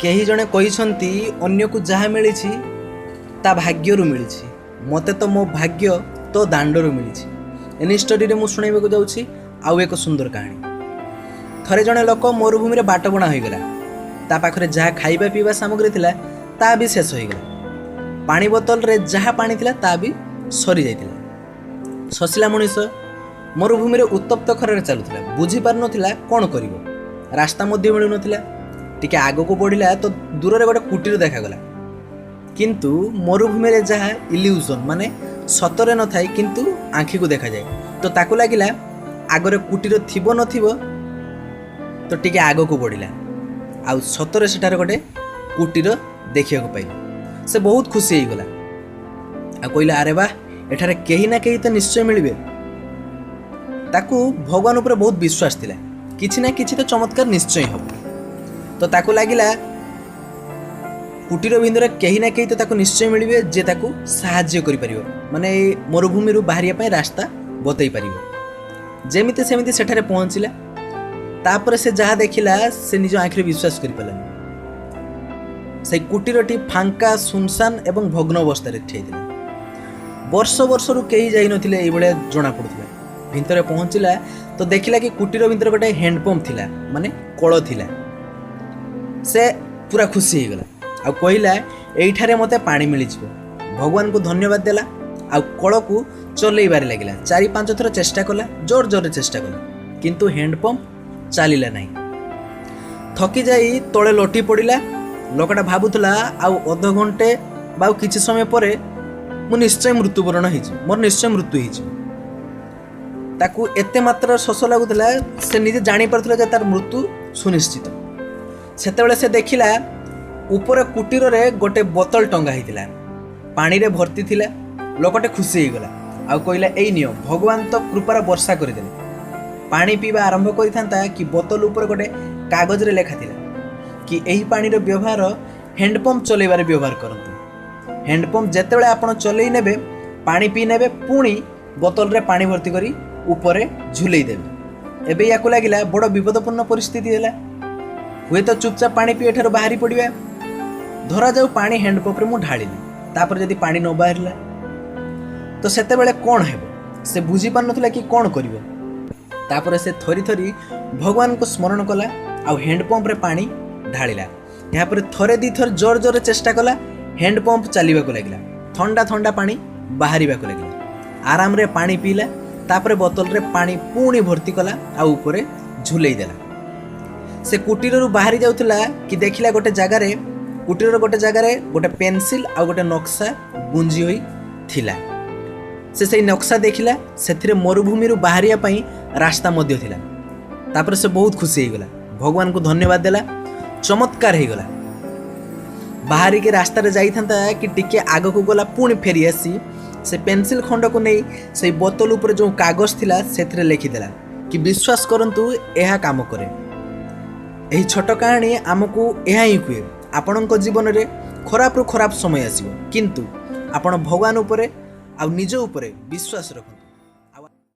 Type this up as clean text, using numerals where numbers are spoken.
କେହି ଜଣେ କହିଛନ୍ତି, ଅନ୍ୟକୁ ଯାହା ମିଳିଛି ତା ଭାଗ୍ୟରୁ ମିଳିଛି, ମୋତେ ତ ମୋ ଭାଗ୍ୟ ତୋ ଦାଣ୍ଡରୁ ମିଳିଛି। ଏନି ଷ୍ଟୋରିରେ ମୁଁ ଶୁଣାଇବାକୁ ଯାଉଛି ଆଉ ଏକ ସୁନ୍ଦର କାହାଣୀ। ଥରେ ଜଣେ ଲୋକ ମରୁଭୂମିରେ ବାଟବଣା ହୋଇଗଲା। ତା ପାଖରେ ଯାହା ଖାଇବା ପିଇବା ସାମଗ୍ରୀ ଥିଲା ତା ବି ଶେଷ ହୋଇଗଲା। ପାଣି ବୋତଲରେ ଯାହା ପାଣି ଥିଲା ତା ବି ସରିଯାଇଥିଲା। ଶୋଷିଲା ମଣିଷ ମରୁଭୂମିରେ ଉତ୍ତପ୍ତ ଖରାରେ ଚାଲୁଥିଲା, ବୁଝିପାରୁନଥିଲା କ'ଣ କରିବ। ରାସ୍ତା ମଧ୍ୟ ମିଳୁନଥିଲା। ଟିକେ ଆଗକୁ ବଢ଼ିଲା ତ ଦୂରରେ ଗୋଟେ କୁଟୀର ଦେଖାଗଲା। କିନ୍ତୁ ମରୁଭୂମିରେ ଯାହା ଇଲ୍ୟୁଜନ୍, ମାନେ ସତରେ ନଥାଏ କିନ୍ତୁ ଆଖିକୁ ଦେଖାଯାଏ, ତ ତାକୁ ଲାଗିଲା ଆଗରେ କୁଟୀର ଥିବ ନଥିବ, ତ ଟିକେ ଆଗକୁ ବଢ଼ିଲା ଆଉ ସତରେ ସେଠାରେ ଗୋଟେ କୁଟୀର ଦେଖିବାକୁ ପାଇଲା। ସେ ବହୁତ ଖୁସି ହେଇଗଲା ଆଉ କହିଲା, ଆରେ ବାଃ, ଏଠାରେ କେହି ନା କେହି ତ ନିଶ୍ଚୟ ମିଳିବେ। ତାକୁ ଭଗବାନ ଉପରେ ବହୁତ ବିଶ୍ୱାସ ଥିଲା, କିଛି ନା କିଛି ତ ଚମତ୍କାର ନିଶ୍ଚୟ ହେବ। ତ ତାକୁ ଲାଗିଲା କୁଟୀର ଭିତରେ କେହି ନା କେହି ତ ତାକୁ ନିଶ୍ଚୟ ମିଳିବେ, ଯିଏ ତାକୁ ସାହାଯ୍ୟ କରିପାରିବ, ମାନେ ଏଇ ମରୁଭୂମିରୁ ବାହାରିବା ପାଇଁ ରାସ୍ତା ବତେଇ ପାରିବ। ଯେମିତି ସେମିତି ସେଠାରେ ପହଞ୍ଚିଲା। ତାପରେ ସେ ଯାହା ଦେଖିଲା ସେ ନିଜ ଆଖିରେ ବିଶ୍ୱାସ କରିପାରିଲାନି। ସେଇ କୁଟୀରଟି ଫାଙ୍କା, ସୁନସାନ ଏବଂ ଭଗ୍ନ ଅବସ୍ଥାରେ ଠିଆ ହେଇଥିଲା। ବର୍ଷ ବର୍ଷରୁ କେହି ଯାଇନଥିଲେ ଏଇଭଳିଆ ଜଣାପଡ଼ୁଥିଲା। ଭିତରେ ପହଞ୍ଚିଲା ତ ଦେଖିଲା କି କୁଟୀର ଭିତରେ ଗୋଟେ ହ୍ୟାଣ୍ଡପମ୍ପ ଥିଲା, ମାନେ କଳ ଥିଲା। ସେ ପୁରା ଖୁସି ହେଇଗଲା ଆଉ କହିଲା, ଏଇଠାରେ ମୋତେ ପାଣି ମିଳିଯିବ। ଭଗବାନଙ୍କୁ ଧନ୍ୟବାଦ ଦେଲା ଆଉ କଳକୁ ଚଲେଇବାରେ ଲାଗିଲା। 4-5 ଥର ଚେଷ୍ଟା କଲା, ଜୋର ଜୋରରେ ଚେଷ୍ଟା କଲା, କିନ୍ତୁ ହ୍ୟାଣ୍ଡପମ୍ପ ଚାଲିଲା ନାହିଁ। ଥକି ଯାଇ ତଳେ ଲୋଟି ପଡ଼ିଲା। ଲୋକଟା ଭାବୁଥିଲା ଆଉ ଅଧଘଣ୍ଟେ ବା ଆଉ କିଛି ସମୟ ପରେ ମୁଁ ନିଶ୍ଚୟ ମୃତ୍ୟୁବରଣ ହେଇଯିବି, ମୋର ନିଶ୍ଚୟ ମୃତ୍ୟୁ ହେଇଯିବ। ତାକୁ ଏତେ ମାତ୍ରାରେ ଶୋଷ ଲାଗୁଥିଲା, ସେ ନିଜେ ଜାଣିପାରୁଥିଲା ଯେ ତାର ମୃତ୍ୟୁ ସୁନିଶ୍ଚିତ। ସେତେବେଳେ ସେ ଦେଖିଲା ଉପରେ କୁଟୀରରେ ଗୋଟେ ବୋତଲ ଟଙ୍ଗା ହେଇଥିଲା, ପାଣିରେ ଭର୍ତ୍ତି ଥିଲା। ଲୋକଟେ ଖୁସି ହେଇଗଲା ଆଉ କହିଲା, ଏଇ ନିଅ, ଭଗବାନ ତ କୃପାର ବର୍ଷା କରିଦେଲେ। ପାଣି ପିଇବା ଆରମ୍ଭ କରିଥାନ୍ତା କି ବୋତଲ ଉପରେ ଗୋଟେ କାଗଜରେ ଲେଖା ଥିଲା କି ଏହି ପାଣିର ବ୍ୟବହାର ହ୍ୟାଣ୍ଡପମ୍ପ ଚଲେଇବାରେ ବ୍ୟବହାର କରନ୍ତୁ। ହ୍ୟାଣ୍ଡପମ୍ପ ଯେତେବେଳେ ଆପଣ ଚଲେଇ ନେବେ, ପାଣି ପିଇ ନେବେ, ପୁଣି ବୋତଲରେ ପାଣି ଭର୍ତ୍ତି କରି ଉପରେ ଝୁଲେଇ ଦେବେ। ଏବେ ୟାକୁ ଲାଗିଲା ବଡ଼ ବିପଦପୂର୍ଣ୍ଣ ପରିସ୍ଥିତି ହେଲା। ହୁଏତ ଚୁପଚାପ ପାଣି ପିଇ ଏଠାରୁ ବାହାରି ପଡ଼ିବା। ଧରାଯାଉ ପାଣି ହ୍ୟାଣ୍ଡପମ୍ପରେ ମୁଁ ଢାଳିଲି, ତାପରେ ଯଦି ପାଣି ନ ବାହାରିଲା ତ ସେତେବେଳେ କ'ଣ ହେବ? ସେ ବୁଝିପାରୁନଥିଲା କି କ'ଣ କରିବ। ତାପରେ ସେ ଥରି ଥରି ଭଗବାନଙ୍କୁ ସ୍ମରଣ କଲା ଆଉ ହ୍ୟାଣ୍ଡପମ୍ପରେ ପାଣି ଢାଳିଲା। ଏହାପରେ ଥରେ ଦୁଇଥର ଜୋର ଜୋରରେ ଚେଷ୍ଟା କଲା, ହ୍ୟାଣ୍ଡପମ୍ପ ଚାଲିବାକୁ ଲାଗିଲା, ଥଣ୍ଡା ଥଣ୍ଡା ପାଣି ବାହାରିବାକୁ ଲାଗିଲା। ଆରାମରେ ପାଣି ପିଇଲା। ତାପରେ ବୋତଲରେ ପାଣି ପୁଣି ଭର୍ତ୍ତି କଲା ଆଉ ଉପରେ ଝୁଲେଇ ଦେଲା। ସେ କୁଟୀରରୁ ବାହାରି ଯାଉଥିଲା କି ଦେଖିଲା ଗୋଟେ ଜାଗାରେ, କୁଟୀରର ଗୋଟେ ଜାଗାରେ ଗୋଟେ ପେନସିଲ ଆଉ ଗୋଟେ ନକ୍ସା ଗୁଞ୍ଜି ହୋଇ ଥିଲା। ସେ ସେଇ ନକ୍ସା ଦେଖିଲା, ସେଥିରେ ମରୁଭୂମିରୁ ବାହାରିବା ପାଇଁ ରାସ୍ତା ମଧ୍ୟ ଥିଲା। ତାପରେ ସେ ବହୁତ ଖୁସି ହେଇଗଲା, ଭଗବାନଙ୍କୁ ଧନ୍ୟବାଦ ଦେଲା, ଚମତ୍କାର ହେଇଗଲା। ବାହାରିକି ରାସ୍ତାରେ ଯାଇଥାନ୍ତା କି ଟିକେ ଆଗକୁ ଗଲା, ପୁଣି ଫେରି ଆସି ସେ ପେନସିଲ ଖଣ୍ଡକୁ ନେଇ ସେଇ ବୋତଲ ଉପରେ ଯେଉଁ କାଗଜ ଥିଲା ସେଥିରେ ଲେଖିଦେଲା କି ବିଶ୍ୱାସ କରନ୍ତୁ, ଏହା କାମ କରେ। ଏହି ଛୋଟ କାହାଣୀ ଆମକୁ ଏହା ହିଁ କୁହେ, ଆପଣଙ୍କ ଜୀବନରେ ଖରାପରୁ ଖରାପ ସମୟ ଆସିବ, କିନ୍ତୁ ଆପଣ ଭଗବାନ ଉପରେ ଆଉ ନିଜ ଉପରେ ବିଶ୍ୱାସ ରଖନ୍ତୁ।